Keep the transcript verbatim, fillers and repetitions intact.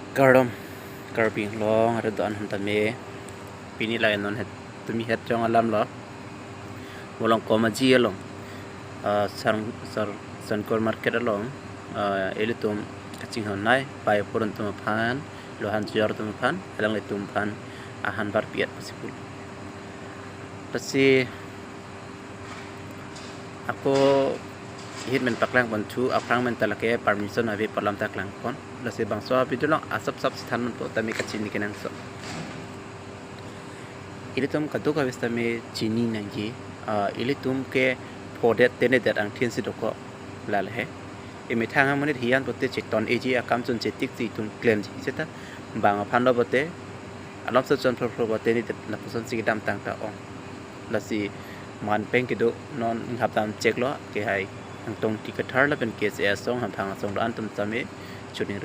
Kardom, Karbi Anglong arat do-an atum tame. Pini la non het tumi het chong alam lo. Molong Komaji along, ah, Sar, Sar, Sankor Market along, ah, ilitum kachinghon nai, pai purun atum aphan, lo han jor atum aphan, alanglitum aphan ahan bar piat possible. Lasi ako hit men paklang pon thu, aphrang men ta lake permission ave pu alam ta klang pon. Lasi bangso video along asap sap si than pon po tame kachini kenangsot. Ilitum kadokave sitame chini nangji, ah, ilitum ke phodet tenedet angthin si dokok lal he. Emethang amonit hiyan pote cheton eji, akam chun chetik si itum klemji seta bang aphan lo pote alam so chon phro phro pote ni det lapuson si kedam tang ta ong. Lasi man peng kedo non ngap dam chek lo ke hai Angtong Ingti Kathar lapen K S A asong hamphang asong do-an atum tame chuning